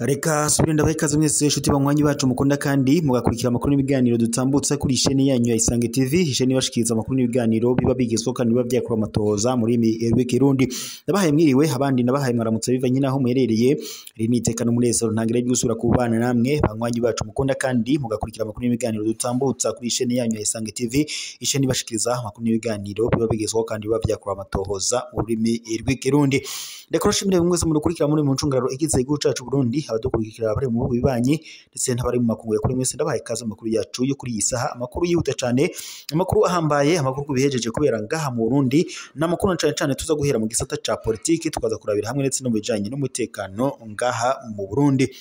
Reka subire ndabahe ikaze mwese inshuti banywanyi bacu mukunda kandi mugakurikira amakuru n'ibiganiro dutambutsa kuri isheni yanyu ya Isange TV, isheni ibashikiriza amakuru n'ibiganiro biba bigezweho kandi biba vyakura amatohoza mu rurimi rw'ikirundi. Ndabahaye mwiriwe, abandi ndabahaye mwaramutse bivanye n'aho muherereye. Iri ni iteka n'umunezero ntangire ryo gusubira kubana namwe banywanyi bacu mukunda kandi mugakurikira amakuru n'ibiganiro dutambutsa kuri isheni yanyu ya Isange TV, isheni ibashikiriza amakuru n'ibiganiro biba bigezweho kandi biba vyakura amatohoza mu rurimi rw'ikirundi. Reka nshimire mwese mudukurikira muri mu ncungararo igize igihugu cacu Burundi, abadukurikira bari mu bihugu bibanyi ndetse n'abari mu makungu ya kuri mwese, ndabahaye ikaze mu makuru yacu yo kuri iyi saha, amakuru yihuta cane, amakuru ahambaye, amakuru kubihejeje kubera ngaha mu Burundi, n'amakuru cane cane tuza guhera mu gisata ca politiki, tukaza kurabira hamwe ndetse no mu bijanye n'umutekano ngaha mu Burundi.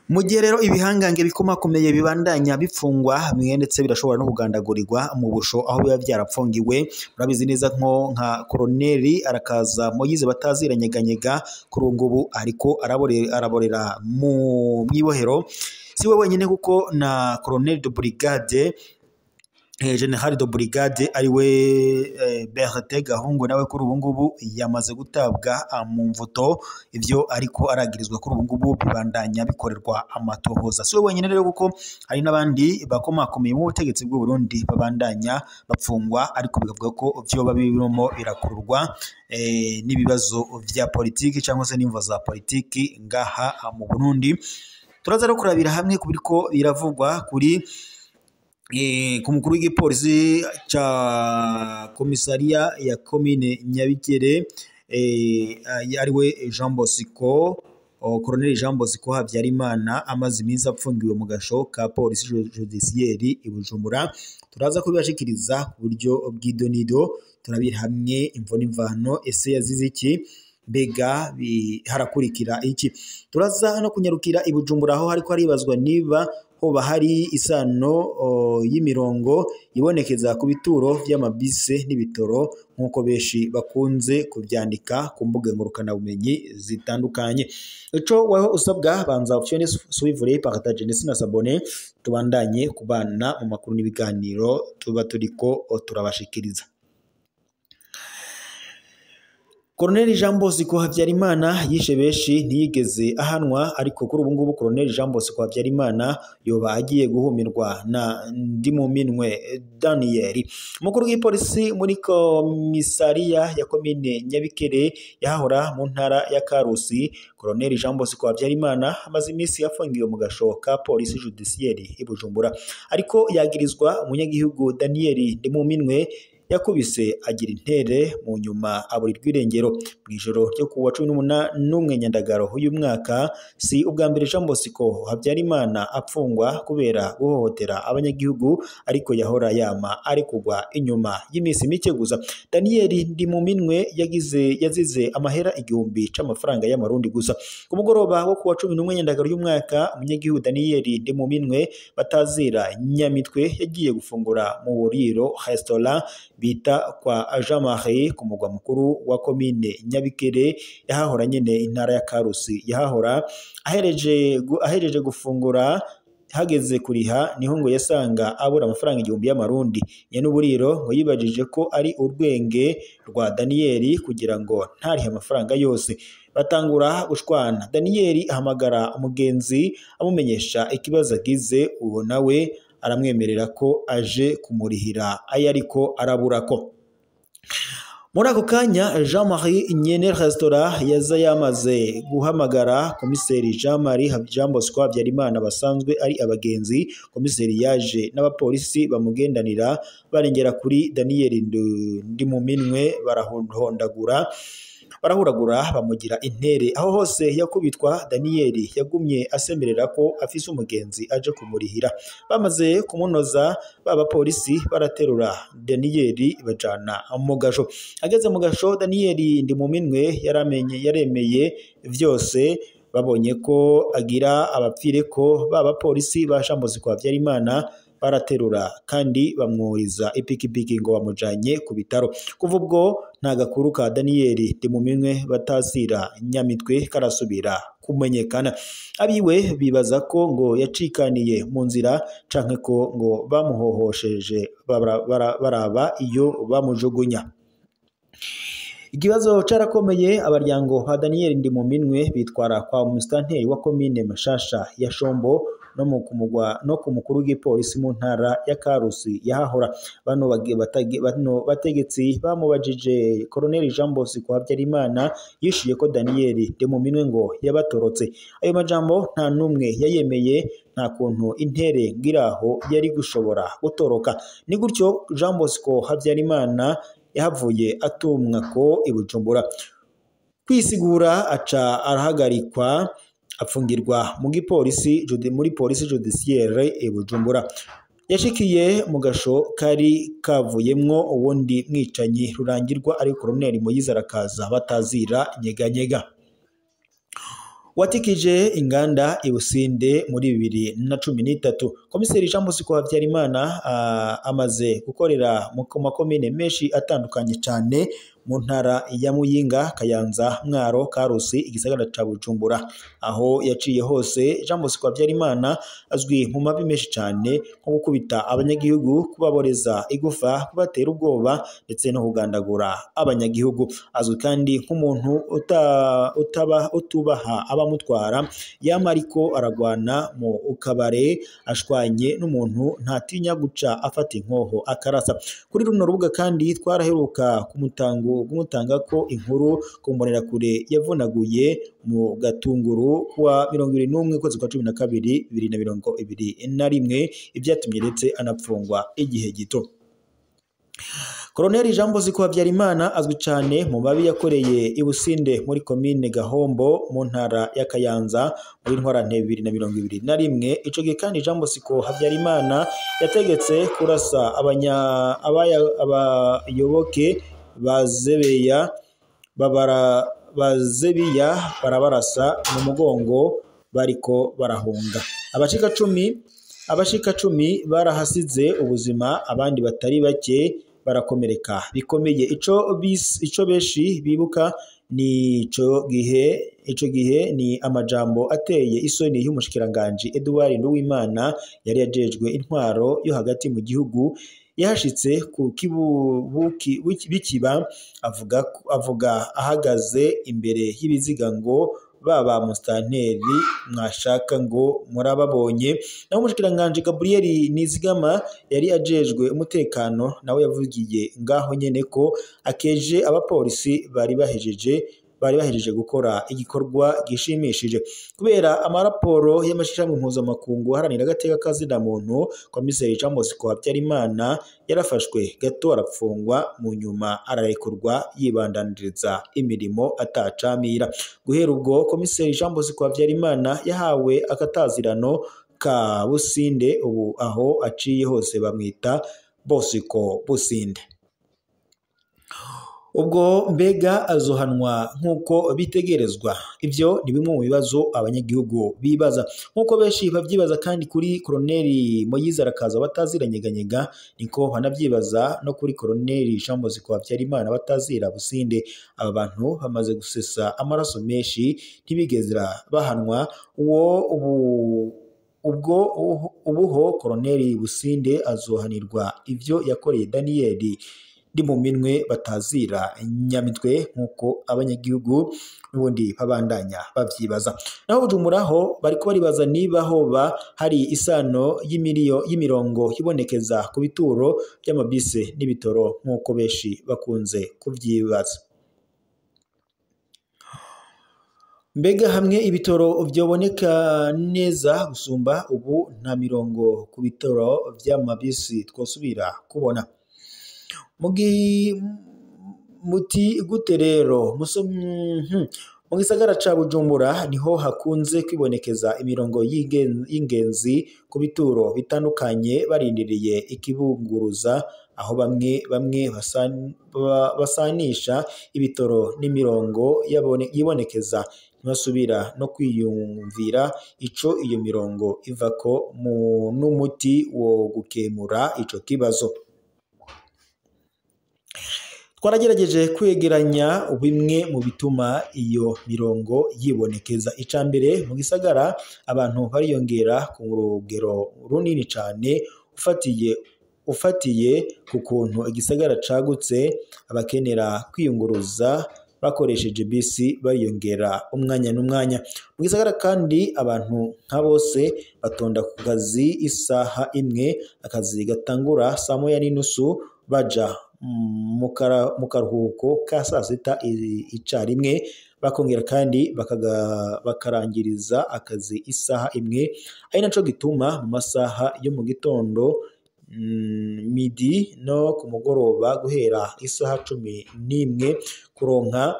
Mu gihe rero ibihangange bikomakomeye bibandanya bipfungwa bimwe ndetse birashobora no kugandagurirwa mu busho aho biba vyarapfungiwe, murabizi neza nko nka Koroneli Arakaza Moyize bataziranyeganyega kuri ubu ngubu ariko araborera mu mwibohero. Si we wenyine kuko na Colonel de Brigade General de Brigade ariwe Bertin Gahungu nawe kuri ubu ngubu yamaze gutabwa mu mvuto, ivyo ariko aragirizwa kuri ubu ngubu bibandanya bikorerwa amatohoza. Si we wenyine rero kuko hari n'abandi bakomakomeye mu butegetsi bw'u Burundi babandanya bapfungwa, ariko bikavuga ko vyoba birimo birakururwa n'ibibazo vya politiki cyangwa se n'imvo za politiki ngaha mu Burundi. Turaza rero kurabira hamwe kubiriko biravugwa kuri ku mukuru w'igipolisi ca komisariya ya komine Nyabikere ariwe Jean Bosco, Colonel Jean Bosco Habyarimana amaze iminsi apfungiwe mu gasho ka polisi judiciaire i Bujumbura. Turaza kubibashikiriza ku buryo bw'idonido, turabira hamwe imvo n'imvano, ese yazize iki, mbega harakurikira iki. Turaza no kunyarukira i Bujumbura aho hariko haribazwa niba hoba hari isano y'imirongo ibonekeza ku bituro vy'amabise n'ibitoro nk'uko benshi bakunze kuvyandika ku mbuga ngurukanabumenyi zitandukanye. Ico weho usabwa, banza option suivre, partage ndetse na s'abonner, tubandanye kubana mu makuru n'ibiganiro tuba turiko turabashikiriza. Colonel Jean Bosco Habyarimana yishe benshi ntiyigeze ahanwa, ariko kuri ubu ngubu Colonel Jean Bosco Habyarimana yoba agiye guhumirwa na Ndimuminwe Daniel. Umukuru w'igipolisi muri komisariya ya komine Nyabikere yahahora mu ntara ya Karusi, Colonel Jean Bosco Habyarimana amaze iminsi yafungiwe mu gasho ka polisi judiciaire i Bujumbura, ariko yagirizwa umunyagihugu Daniel Ndimuminwe yakubise agira intere mu nyuma aburirwa irengero mw'ijoro ryo kuwa 11 Nyandagaro uyu mwaka. Si ubwa mbere Jean Bosco Habyarimana apfungwa kubera guhohotera abanyagihugu, ariko yahora yama ari kugwa inyuma y'iminsi mike gusa. Daniel Ndimuminwe yazize amahera 1000 c'amafaranga y'amarundi gusa. Ku mugoroba wo kuwa 11 Nyandagaro uyu mwaka, umunyagihugu Daniel Ndimuminwe batazira Nyamitwe yagiye gufungura mu buriro restaurant bita kwa Jean Marie ku mugwa mukuru wa komine Nyabikere yahahora nyene intara ya Karusi. Yahahora ahereje gufungura, hageze kuriha niho ngo yasanga abura amafaranga 1000 y'amarundi. Nyene uburiro ngo yibajije ko ari urwenge rwa Daniel kugira ngo ntarihe amafaranga yose. Batangura gushwana, Daniel ahamagara umugenzi amumenyesha ikibazo agize, uwo nawe aramwemerera ko aje kumurihira ayo ariko araburako. Muri ako kanya Jean Marie nyene restaurant yaza yamaze guhamagara komiseri Jean Marie Jean Bosco Habyarimana basanzwe ari abagenzi. Komiseri yaje n'abapolisi bamugendanira barengera kuri Daniel Ndimuminwe barahuragura bamugira intere. Aho hose yakubitwa, Daniel yagumye asemerera ko afise umugenzi aje kumurihira. Bamaze kumunoza baba polisi baraterura Daniel bajana mu gasho. Ageze mu gasho Daniel Ndimuminwe yaremeye vyose. Babonye ko agira abapfire ko baba polisi ba Jean Bosco Habyarimana baraterura kandi bamwuriza ipikipiki ngo bamujanye ku bitaro. Kuva ubwo nta gakuru ka Daniel Ndimuminwe batazira Nyamitwe karasubira kumenyekana. Abiwe bibaza ko ngo yacikaniye mu nzira canke ko ngo bamuhohosheje baraba iyo bamujugunya. Ikibazo carakomeye, abaryango ba Daniel Ndimuminwe bitwara kwa musitanteri wa komine Mashasha ya Shombo no mu kumugwa no ku mukuru w'igipolisi mu ntara ya Karusi yahahora. Bano bategetsi bamubajije Colonel Jean Bosco Habyarimana yishuye ko Daniel Ndimuminwe ngo yabatorotse. Ayo majambo nta numwe yayemeye, nta kuntu intere ngiraho yari gushobora gutoroka. Ni gutyo Jean Bosco Habyarimana yahavuye atumwa ko i Bujumbura kwisigura, aca arahagarikwa apfungirwa mu gipolisi muri polisi judiciaire i Bujumbura. Yashikiye mu gasho kari kavuyemwo uwundi mwicanyi rurangirwa ari Colonel Moyize Arakaza batazira nyeganyega, watikije inganda i Businde muri 2013. Komiseri Jean Bosco Habyarimana amaze gukorera mu makomine menshi atandukanye cyane mu ntara ya Muyinga, Kayanza, Mwaro, Karusi, igisagara ca Bujumbura. Aho yaciye hose Jean Bosco Habyarimana azwi mu mabi menshi cyane nko gukubita abanyagihugu, kubaboreza igufa, kubatera ubwoba ndetse no kugandagura abanyagihugu. Azwi kandi nk'umuntu utubaha abamutwara, yama ariko aragwana mu kabare ashwanye n'umuntu ntatinya guca afata inkoho akarasa. Kuri runo rubuga kandi twaraheruka kumutanga ko inkuru ku mbonerakure yavunaguye mu Gatunguru kuwa 21 kwezi kwa 12 2021, ibyatumye ndetse anapfungwa igihe gito. Colonel Jean Bosco Habyarimana azwi cyane mu mabi yakoreye i Businde muri komine Gahombo mu ntara ya Kayanza muri ntwarante 2021. Ico gihe kandi Jean Bosco Habyarimana yategetse kurasa abayoboke bazebiya barabarasa mu mugongo bariko barahunga. Abashika cumi barahasize ubuzima, abandi batari bake barakomereka bikomeye. Ico beshi bibuka ni ico gihe ni amajambo ateye isoni y'umushikiranganje Edouard Nduwimana yari yajejwe intwaro yo hagati mu gihugu, yahashitse ku kibuki bikiba avuga ahagaze imbere y'ibiziga ngo baba musitanteri mwashaka ngo murababonye. Naho umushikiranganje Gabriel Nizigama yari ajejwe umutekano nawe yavugiye ngaho nyene ko akeje abapolisi bari bahejeje gukora igikorwa gishimishije. Kubera amaraporo y'amashirahamwe mpuzamakungu aharanira agateka kazina muntu, komiseri Jean Bosco Habyarimana yarafashwe gato arapfungwa, mu nyuma ararekurwa yibandaniriza imirimo atacamira. Guhera ubwo komiseri Jean Bosco Habyarimana yahawe akatazirano ka Businde, ubu aho aciye hose bamwita Bosco Businde. Ubwo mbega azohanwa nk'uko bitegerezwa? Ivyo ni bimwe mu bibazo abanyagihugu bibaza, nk'uko benshi bavyibaza kandi kuri Colonel Moyize Arakaza batazira nyeganyega, niko banavyibaza no kuri Colonel Jean Bosco Habyarimana batazira Businde. Aba bantu bamaze gusesa amaraso menshi ntibigezera bahanwa. Ubwo ubuho Colonel Businde azohanirwa ivyo yakoreye Daniel Ndimuminwe batazira Nyamitwe, nk'uko abanyagihugu n'ubundi babandanya bavyibaza. Naho Bujumbura ho bariko baribaza niba hoba hari isano y'imirongo ibonekeza ku bituro by'amabisi n'ibitoro, nk'uko benshi bakunze kuvyibaza. Mbega hamwe ibitoro vyoboneka neza gusumba ubu, nta mirongo ku bitoro vy'amabisi twosubira kubona. Muti gute rero? Mu gisagara ca Bujumbura niho hakunze kwibonekeza imirongo y'ingenzi ku bituro bitandukanye barindiriye ikibunguruza, aho bamwe bamwe basanisha ibitoro n'imirongo yibonekeza, ntibasubira no kwiyumvira ico iyo mirongo ivako n'umuti wo gukemura ico kibazo. Twaragerageje kwegeranya bimwe mu bituma iyo mirongo yibonekeza. Ica mbere, mu gisagara abantu bariyongera ku rugero runini cane ufatiye ku kuntu igisagara cagutse, abakenera kwiyunguruza bakoresheje bisi bariyongera umwanya n'umwanya. Mu gisagara kandi abantu nka bose batonda ku kazi isaha imwe, akazi gatangura saa moya n'inusu baja mu karuhuko ka saa sita icarimwe, bakongera kandi bakarangiriza akazi isaha imwe, ari naco gituma mu masaha yo mu gitondo, midi no ku mugoroba guhera isaha 11 kuronka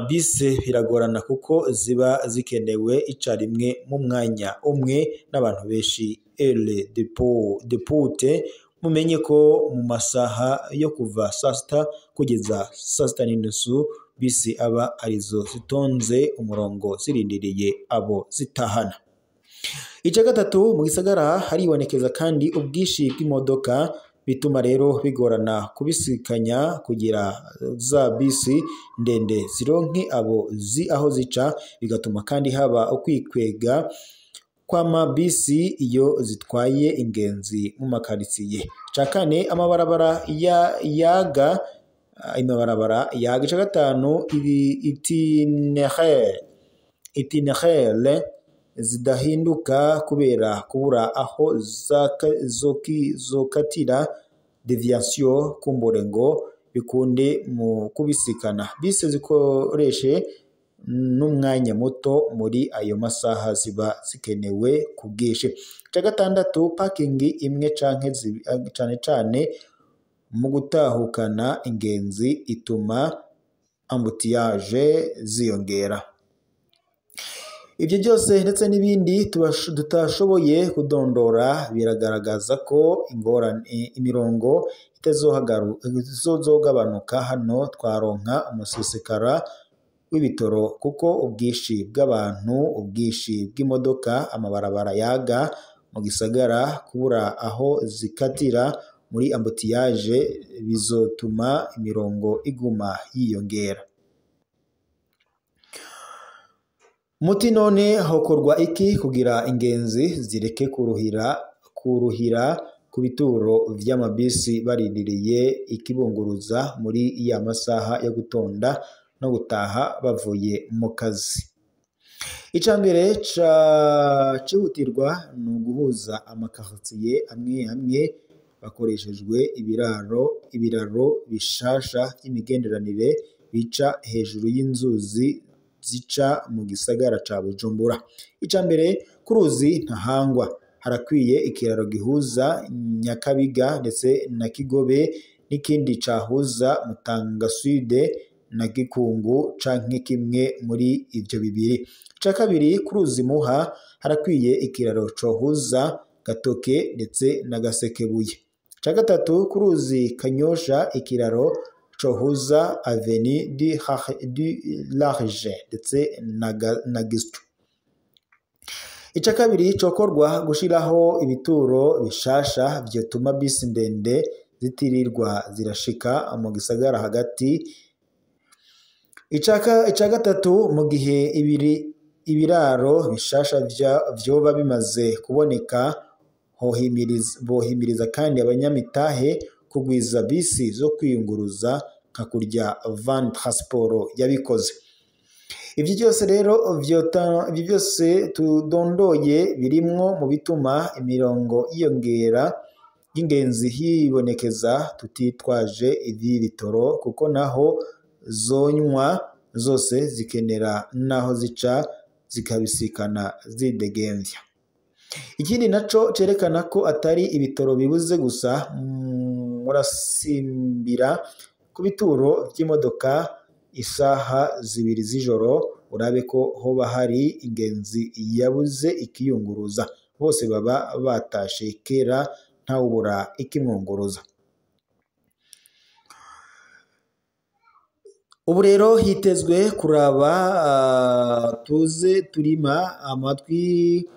bisi biragorana kuko ziba zikenewe icarimwe mu mwanya umwe n'abantu benshi. Heure de pointe, mumenye ko mu masaha yo kuva saa sita kugeza saa sita n'inusu bisi aba arizo zitonze umurongo zirindiriye abo zitahana. Ica gatatu, mu gisagara haribonekeza kandi ubwinshi bw'imodoka, bituma rero bigorana kubisikanya kugira za bisi ndende zironke abo aho zica, bigatuma kandi haba ukwikwega kw'amabisi iyo zitwaye ingenzi mu makaritsiye. Ica kane, amabarabara yaga imabarabara yaga. Ica gatanu, itinéraire zidahinduka kubera kubura aho zokatira déviation kumbure ngo bikunde mu kubisikana. Bisi zikoreshe n'umwanya muto muri ayo masaha ziba zikenewe ku bwinshi. Ica gatandatu, parking imwe canke cane cane mu gutahukana ingenzi ituma embouteillage ziyongera. Ibyo byose ndetse n'ibindi tutashoboye kudondora biragaragaza ko ingorane imirongo itazogabanuka. Hano twaronka umusesekara w'ibitoro kuko ubwinshi bw'abantu, ubwinshi bw'imodoka, amabarabara yaga mu gisagara, kubura aho zikatira muri embouteillage bizotuma imirongo iguma yiyongera. Muti none hokorwa iki kugira ingenzi zireke kuruhira ku bituro vy'amabisi barindiriye ikibunguruza muri ya masaha yo gutonda no gutaha bavuye mu kazi? Ica mbere cihutirwa ni uguhuza amakaritsiye amwe amwe bakoreshejwe ibiraro bishasha vy'imigenderanire bica hejuru y'inzuzi zica mu gisagara ca Bujumbura. Ica mbere, ku ruzi Ntahangwa harakwiye ikiraro gihuza Nyakabiga ndetse na Kigobe, n'ikindi cahuza Mutanga Sud na Gikungu canke kimwe muri ivyo bibiri. Ica kabiri, ku ruzi Muha harakwiye ikiraro cohuza Gatoke ndetse na Gasekebuye. Ica gatatu, ku ruzi Kanyosha ikiraro cohuza Avenue du Large ndetse na Gistro. Ica kabiri cokorwa gushiraho ibituro bishasha vyotuma bisi ndende zitirirwa zirashika mu gisagara hagati. Ica gatatu, mu gihe ibiraro bishasha vyoba bimaze kuboneka, bohimiriza kandi abanyamitahe kugwiza bisi zo kwiyunguruza nka kurya Van Transport yabikoze. Ivyo byose rero ivyo byose tudondoye birimwo mu bituma imirongo yiyongera y'ingenzi hibonekeza, tutitwaje ivy'ibitoro kuko naho zonywa zose zikenera naho zica zikabisikana zidegemvya. Ikindi naco cerekana ko atari ibitoro bibuze gusa, murasimbira ku bituro vy'imodoka isaha 2 z'ijoro urabe ko hoba hari ingenzi yabuze ikiyunguruza, bose baba batashe kera ntawubura ikimwunguruza. Ubu rero hitezwe kuraba tuze turima amatwi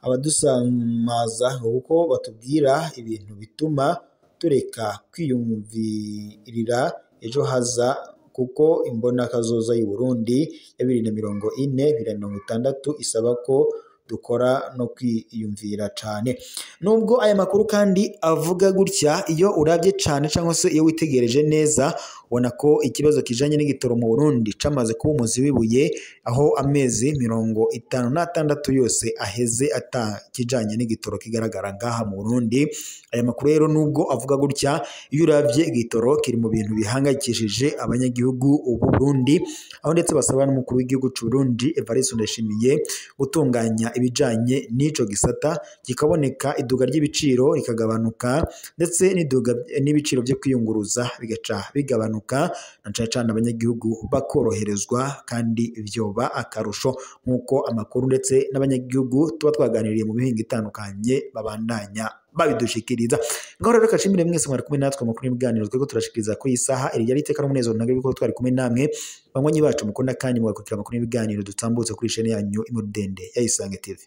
abadusamaza kuko batubwira ibintu bituma tureka kwiyumvirira ejo haza, kuko imbona kazoza y'u Burundi ya 2040 2060 isaba ko dukora no kwiyumvira cane. Nubwo aya makuru kandi avuga gutya, iyo uravye cane cyangwa se iyo witegereje neza ubona ko ikibazo kijanye n'igitoro mu Burundi camaze kuba umuzi w'ibuye, aho amezi 56 yose aheze ata kijanye n'igitoro kigaragara ngaha mu Burundi. Aya makuru rero nubwo avuga gutya, iyo uravye igitoro kiri mu bintu bihangayikishije abanyagihugu b'u Burundi, aho ndetse basaba n'umukuru w'igihugu c'u Burundi Evariste Ndayishimiye gutunganya ibijanye n'ico gisata, kikaboneka iduga ry'ibiciro rikagabanuka, ndetse n'iduga n'ibiciro byo kwiyunguruza bigaca bigabanuka, na cane cane abanyagihugu bakoroherezwa, kandi vyoba akarusho nk'uko amakuru ndetse n'abanyagihugu tuba twaganiriye mu mihingo itandukanye babandanya babidushikiriza. Ngaho rero kashimire mwese mwari kumwe natwe amakuru n'ibiganiro twego turashikiriza ko isaha iri yari iteka n'umunezero ntagire kuko twari kumwe namwe banywanyi bacu mukunda kandi mugakurikira amakuru n'ibiganiro dutambutse kuri chaîne yanyu Imurudende ya Isange TV.